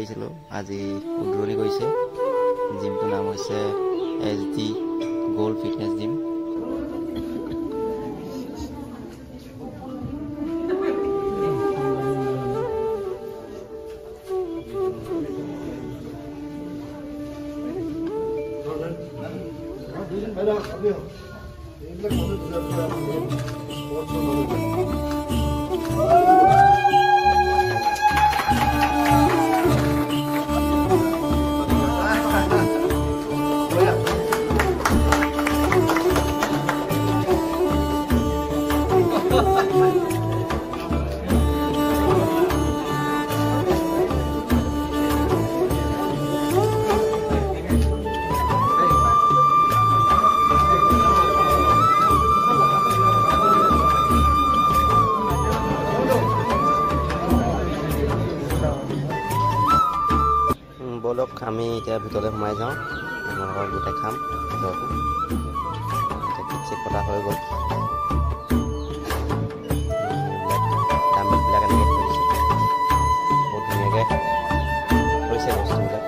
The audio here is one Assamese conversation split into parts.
আহিছিলোঁ, আজি উদ্বোধনী কৰিছে। জিমটোৰ নাম হৈছে S D gold fitness gym. ব'লক আমি এতিয়া ভিতৰলৈ সোমাই যাওঁ, আপোনালোকক গোটেই খাম ভিতৰটো। এতিয়া কিট চিট পতা হৈ গ'ল। দাম্বেলবিলাক এনেকৈ থৈ দিছে, বহুত ধুনীয়াকৈ থৈছে বস্তুবিলাক।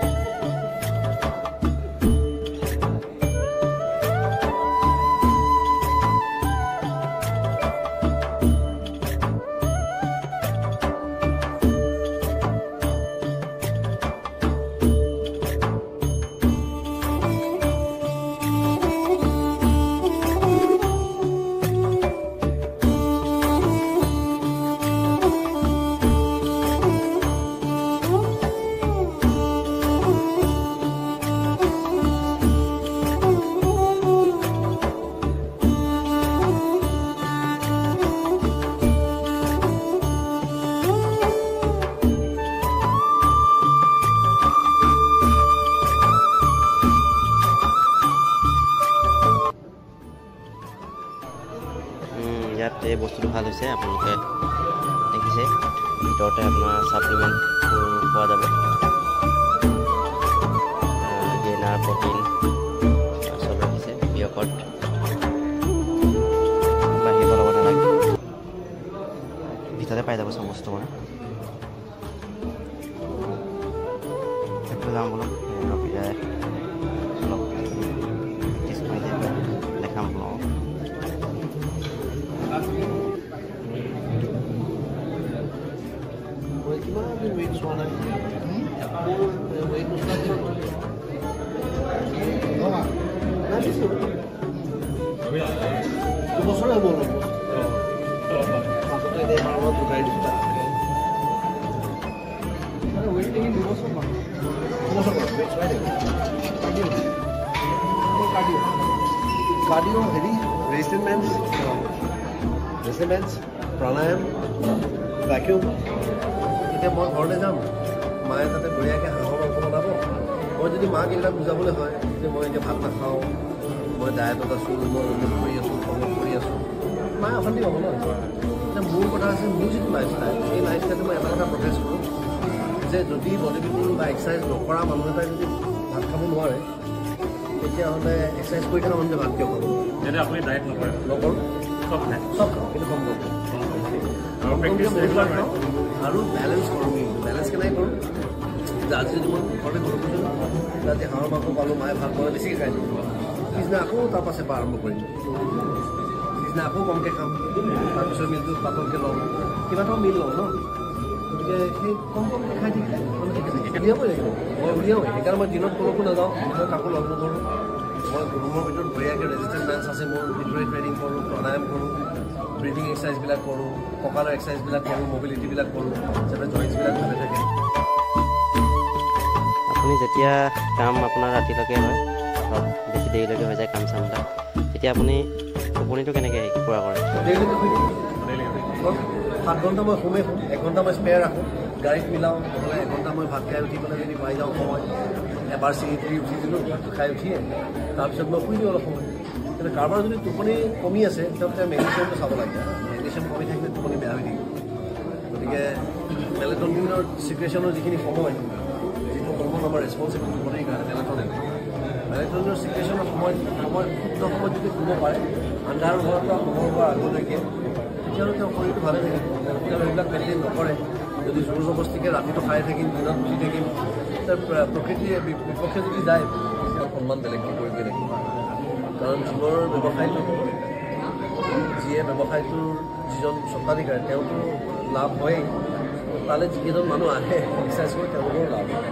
ইয়াত এই বস্তুটো ভাল হৈছে, আপোনালোকে দেখিছে ভিতৰতে আপোনাৰ ছাপ্লিমেণ্ট পোৱা যাব, গেইনাৰ, প্ৰটিন চব ৰাখিছে। বিয়কত বাহিৰৰ পৰা ল'ব নালাগে, ভিতৰতে পাই যাব চব বস্তু। মানে সেইফালে যাওঁ বোলো, অলপ প্ৰেক্টিছ কৰিছে দেখাম আপোনালোকক। দুবছৰে হ'ব কাৰ্ডিঅ' হেৰি ৰেজিষ্টেঞ্চ, প্ৰাণায়াম, ভেকিউম। এতিয়া মই ঘৰলৈ যাম, মায়ে তাতে বঢ়িয়াকৈ হাঁহৰ মাংস বনাব। মই যদি মাক এইবিলাক বুজাবলৈ হয় যে মই এতিয়া ভাত নাখাওঁ, মই ডায়েটত আছোঁ, মই অমুক কৰি আছোঁ, তমুক কৰি আছোঁ, মায়ে অশান্তি পাব ন। এতিয়া মোৰ কথা আছে, মোৰ যিটো লাইফষ্টাইল, এই লাইফষ্টাইলটো মই এটা কথা প্ৰফেচ কৰোঁ যে যদি বডি বিল্ডিং বা এক্সাৰচাইজ নকৰা মানুহ এটাই যদি ভাত খাব নোৱাৰে, তেতিয়াহ'লে এক্সাৰচাইজ কৰি থকা মানুহে ভাত কিয় খাব? আপুনি ডায়েট নকৰে? নকৰোঁ, চব খায়, চব খাওঁ, কিন্তু কম কম খাওঁ আৰু বেলেঞ্চ কৰোঁ। বেলেঞ্চ কেনেকৈ কৰোঁ যে আজি যদি মই ঘৰতে গ'লোঁ, আজি হাঁহৰ মাংস পালোঁ, মায়ে ভাত বনাই বেছিকৈ খাই দিলোঁ, পিছদিনা আকৌ তাৰ পাছে পৰা আৰম্ভ কৰিম, পিছদিনা আকৌ কমকৈ খাম, তাৰপিছত মিলটো পাতলকৈ ল'ম, কিবা এটাও মিল লওঁ ন। গতিকে সেই কম কমকৈ খাই থাকিলে মানে ঠিকে থাকে, উলিয়াবই লাগিব। মই উলিয়াওঁৱেই, সেইকাৰণে মই দিনত ক'লৈকো নাযাওঁ, দিনত কাকো লগ নধৰোঁ। মই ৰুমৰ ভিতৰত বঢ়িয়াকৈ ৰেজিষ্টেঞ্চ বেঞ্চ আছে মোৰ, সেইটোৰে ট্ৰেইনিং কৰোঁ, প্ৰাণায়াম কৰোঁ, ব্ৰিডিং এক্সাৰচাইজবিলাক কৰোঁ, কঁকালৰ এক্সাৰচাইজবিলাক কৰোঁ, মবিলিটিবিলাক কৰোঁ, যাতে জইণ্টছবিলাক ভালে থাকে। আপুনি যেতিয়া কাম আপোনাৰ ৰাতিলৈকে হয়, ধৰক বেছি দেৰিলৈকে হৈ যায় কাম চামবিলাক, তেতিয়া আপুনি টোপনিটো কেনেকৈ পূৰা কৰে? দেৰিলৈকে শুই দিওঁ, 7 ঘণ্টা মই শুমেই শুম, 1 ঘণ্টা মই স্পেয়াৰ ৰাখোঁ, গাড়ীত মিলাওঁ, নহ'লে 1 ঘণ্টা মই ভাত খাই উঠি পেলাই যদি পাই যাওঁ সময়, এবাৰ চিঙি তুলি উঠি দিলোঁ ভাতটো খাই উঠিয়ে, তাৰপিছত মই শুই দিওঁ অলপ সময়। কিন্তু কাৰোবাৰ যদি টোপনি কমি আছে, তেতিয়াহ'লে মেগনেছিয়ামটো চাব লাগে। মেগনেছিয়াম কমি থাকিলে টোপনি বেয়া হৈ থাকিব। গতিকে মেলেটনিনৰ চিক্ৰেশ্যনৰ যিখিনি সময়, যিটো হৰম'ন আমাৰ ৰেচপনচিবল টোপনিৰ কাৰণে, মেলেটনিন, মেলেটনিনৰ চিক্ৰেশ্যনৰ সময় সময় শুদ্ধ সময়ত যদি শুব পাৰে, আন্ধাৰ হোৱাৰ পৰা পোহৰ হোৱাৰ আগলৈকে, তেতিয়াহ'লে তেওঁৰ শৰীৰটো ভালে থাকিব। তেওঁ এইবিলাক মেইনটেইন নকৰে, যদি জোৰ জবস্তিকৈ ৰাতিটো খাই থাকিম, দিনত উঠি থাকিম, তাৰ প্ৰকৃতিয়ে বিপক্ষে যদি যায়, সন্মান বেলেগকৈ কৰিবই লাগিব। কাৰণ জিমৰ ব্যৱসায়টো, যিয়ে ব্যৱসায়টোৰ যিজন স্বত্বাধিকাৰী তেওঁতো লাভ হয়েই, তালৈ যিকেইজন মানুহ আহে এক্সাৰচাইজ কৰি তেওঁলোকৰো লাভ হয়।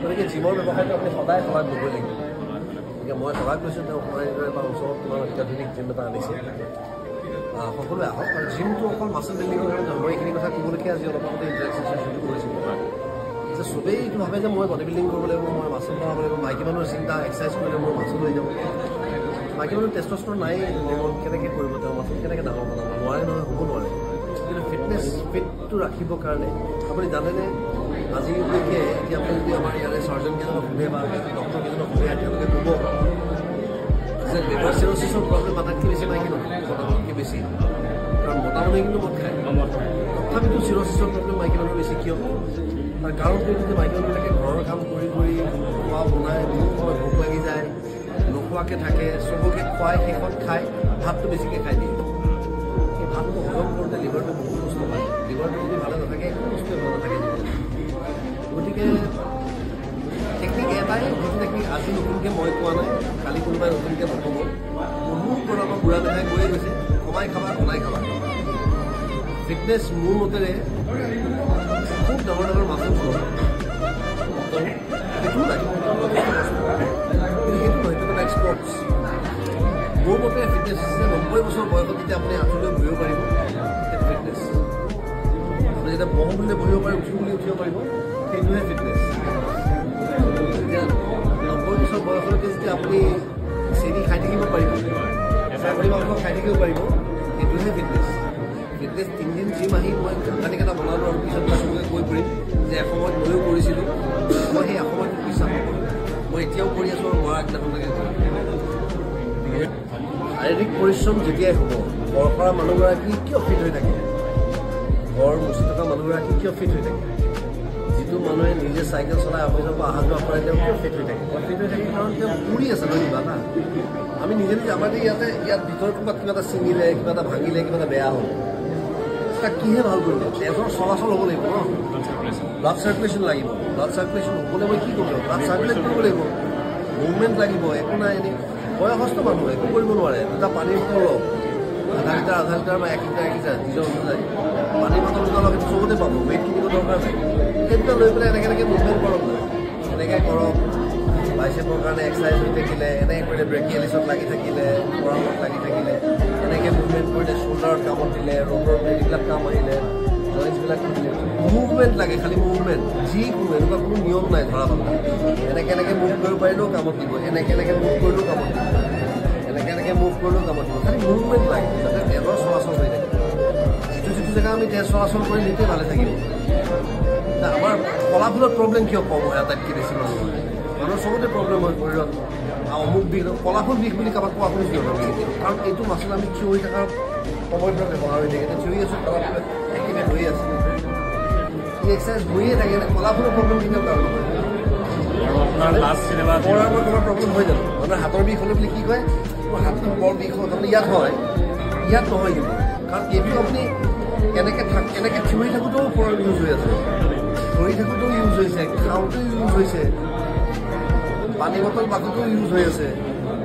গতিকে জিমৰ ব্যৱসায়টো আপুনি সদায় শলাগ ল'বই লাগিব। গতিকে মই শলাগ লৈছোঁ তেওঁ সোণাৰীৰ এটা অঞ্চলত কিমান অত্যাধুনিক জিম এটা আনিছে। সকলোৱে আহক। আৰু জিমটো অকল মাচল বিল্ডিঙৰ কাৰণে নহয়, মই এইখিনি কথা ক'বলৈকে আজি অলপ আগতে ইণ্টাৰেকশ্যন ছেশ্যনটো কৰিছিলোঁ যে চবেই এইটো ভাবে যে মই বডি বিল্ডিং কৰিব লাগিব, মই মাচল বনাব লাগিব। মাইকী মানুহৰ চিন্তা, এক্সাৰচাইজ কৰিলে মোৰ মাচল হৈ যাব। মাইকী মানুহৰ টেষ্টষ্টৰ নাই, হৰমন কেনেকৈ কৰিব, তেওঁ মাচল কেনেকৈ ডাঙৰ বনাব নোৱাৰে নহয়, হ'ব নোৱাৰে। কিন্তু ফিটনেছ, ফিটটো ৰাখিবৰ কাৰণে আপুনি জানেনে, আজিলৈকে এতিয়া আপুনি যদি আমাৰ ইয়াৰে চাৰ্জনকেইজনক সোধে বা ডক্টৰকেইজনক সোধে, তেওঁলোকে ক'ব যে লিভাৰ চিৰ'চিছৰ প্ৰব্লেম আটাইতকৈ বেছি মাইকী মানুহ, মতা মানুহতকৈ বেছি। কাৰণ মতা মানুহে কিন্তু মদ খায়, তথাপিতো চিৰ'চিছৰ প্ৰব্লেম মাইকী মানুহৰ বেছি। কিয়? তাৰ কাৰণটো এইটো যে মাইকী মানুহবিলাকে ঘৰৰ কাম কৰি কৰি খোৱা বনাই বহুত সময় ভোক লাগি যায়, নোখোৱাকৈ থাকে, চবকে খুৱাই শেষত খায়, ভাতটো বেছিকৈ খাই দিয়ে। সেই ভাতটো হজম কৰোঁতে লিভাৰটো বহুত কষ্ট পায়। লিভাৰটো যদি ভালে নাথাকে, একো বস্তুৱে ভালে নাথাকে জীৱনত। গতিকে টেকনিক এটাই, যিটো টেকনিক আজি নতুনকৈ মই কোৱা নাই, কালি কোনোবাই নতুনকৈ নক'ব, বহুত পৰা আমাৰ বুঢ়া মেথাই কৈয়ে গৈছে, কমাই খাবা, বনাই খাবা। ফিটনেছ মোৰ মতেৰে খুব ডাঙৰ ডাঙৰ মাচলছ নহয়, সেইটোও লাগে, কিন্তু সেইটো নহয়, সেইটো লাইক স্পৰ্টছ। মোৰ মতে ফিটনেছ হৈছে 90 বছৰ বয়সত যেতিয়া আপুনি আঁঠুলৈ বহিব পাৰিব, সেইটো ফিটনেছ। আপুনি যেতিয়া বহো বুলিলে বহিব পাৰিব, উঠিব বুলি উঠিব পাৰিব, সেইটোহে ফিটনেছ। যেতিয়া 90 বছৰ বয়সলৈকে যেতিয়া আপুনি চেনি খাই থাকিব পাৰিব, ছাগলী মাংস খাই থাকিব পাৰিব, সেইটোহে ফিটনেছ। ফিটনেছ 3 দিন জিম আহি মই সাংঘাতিক এটা বনালোঁ আৰু পিছত মই চবকে কৈ ফুৰিম যে এসময়ত ময়ো কৰিছিলোঁ, মই সেই এসময়ত বিশ্বাস নকৰোঁ, মই এতিয়াও কৰি আছোঁ আৰু মৰা আগদিনাখনলৈকে কৰিম। শাৰীৰিক পৰিশ্ৰম যেতিয়াই হ'ব, ঘৰ কৰা মানুহগৰাকী কিয় ফিট হৈ থাকে, ঘৰ মুচি থকা মানুহগৰাকী কিয় ফিট হৈ থাকে, যিটো মানুহে নিজে চাইকেল চলাই অফিচৰ পৰা অহা যোৱা কৰে তেওঁ কিয় ফিট হৈ থাকে? তেওঁ ফিট হৈ থাকে কাৰণ তেওঁ পুৰি আছে নহয় কিবা এটা। আমি নিজে নিজে আমাৰ ইয়াতে ইয়াত ভিতৰত ক'ৰবাত কিবা এটা ছিঙিলে, কিবা এটা ভাঙিলে, কিবা এটা বেয়া হ'ল, তাক কিহে ভাল কৰিব? তেজৰ চলাচল হ'ব লাগিব ন, ব্লাড চাৰ্কুলেশ্যন লাগিব। ব্লাড চাৰ্কুলেশ্যন হ'বলৈ মই কি কৰিব লাগিব? ব্লাড চাৰ্কুলেট কৰিব লাগিব, মুভমেণ্ট লাগিব। একো নাই, এনেই বয়সস্থ মানুহ একো কৰিব নোৱাৰে, দুটা পানীৰ বটল লওক, আধা লিটাৰ আধা লিটাৰ বা 1 লিটাৰ 1 লিটাৰ নিজৰ অনুযায়ী পানীৰ বটল দুটা লওক, সেইটো চবতে পাব, ৱেইট কিনিব দৰকাৰ নাই। সেই দুটা লৈ পেলাই এনেকৈ এনেকৈ মুভমেণ্ট কৰক না, এনেকৈ কৰক। বাইচেপৰ কাৰণে এক্সাৰচাইজ হৈ থাকিলে, এনেকৈ কৰিলে ব্ৰেকিয়েলিছত লাগি থাকিলে, ফৰামত লাগি থাকিলে, এনেকৈ মুভমেণ্ট কৰিলে শ্ব'ল্ডাৰত কামত দিলে, ৰ'ডৰ এইবিলাক কাম আহিলে, জইণ্টছবিলাক খুলিলে। মুভমেণ্ট লাগে, খালি মুভমেণ্ট, যিকোনো এনেকুৱা কোনো নিয়ম নাই ধৰা বন্ধা। এনেকৈ এনেকৈ মুভ কৰিব পাৰিলেও কামত দিব, এনেকৈ এনেকৈ মুভ কৰিলেও কামত দিব, এনেকৈ এনেকৈ মুভ কৰিলেও কামত দিব, খালি মুভমেণ্ট লাগে যাতে তেজৰ চলাচল হৈ থাকে। যিটো যিটো জেগা আমি তেজ চলাচল কৰিম সেইটোৱে ভালে থাকিব। আমাৰ কলাফুলত প্ৰব্লেম কিয় কম হয়? আটাইতকৈ বেছি মানুহৰ মানুহৰ চবতে প্ৰব্লেম হয় শৰীৰত। অমুক বিষ, কলাফুল বিষ বুলি কাৰোবাক কোৱা শুনিছোঁ কেতিয়াও? কাৰণ এইটো মাচল আমি থিয় হৈ থকাৰ সময়ৰ পৰা ব্যৱহাৰ হৈ থাকে। এতিয়া থিয় হৈ আছোঁ, কলাফুল এক্টিভেট হৈয়ে আছে, এই এক্সাৰচাইজ হৈয়ে থাকে। কলাফুলৰ প্ৰব্লেম কেতিয়াও কাৰো নহয়। ফৰামৰ কিবা প্ৰব্লেম হৈ জানো? মানুহৰ হাতৰ বিষ হ'লে বুলি কি কয়, মোৰ হাতটো বৰ বিষ হ'ল, তাৰমানে ইয়াত হয়, ইয়াত নহয় কিন্তু। কাৰণ এইটো আপুনি এনেকৈ থাক, এনেকৈ থিয় হৈ থাকোঁতেও ফৰাম ইউজ হৈ আছে, ধৰি থাকোঁতেও ইউজ হৈছে, খাওঁতেও ইউজ হৈছে, পানী বটল বাকোতেও ইউজ হৈ আছে।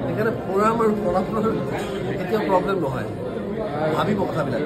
সেইকাৰণে ফৰাম আৰু কলাফুলৰ কেতিয়াও প্ৰব্লেম নহয়। ভাবিব কথাবিলাক।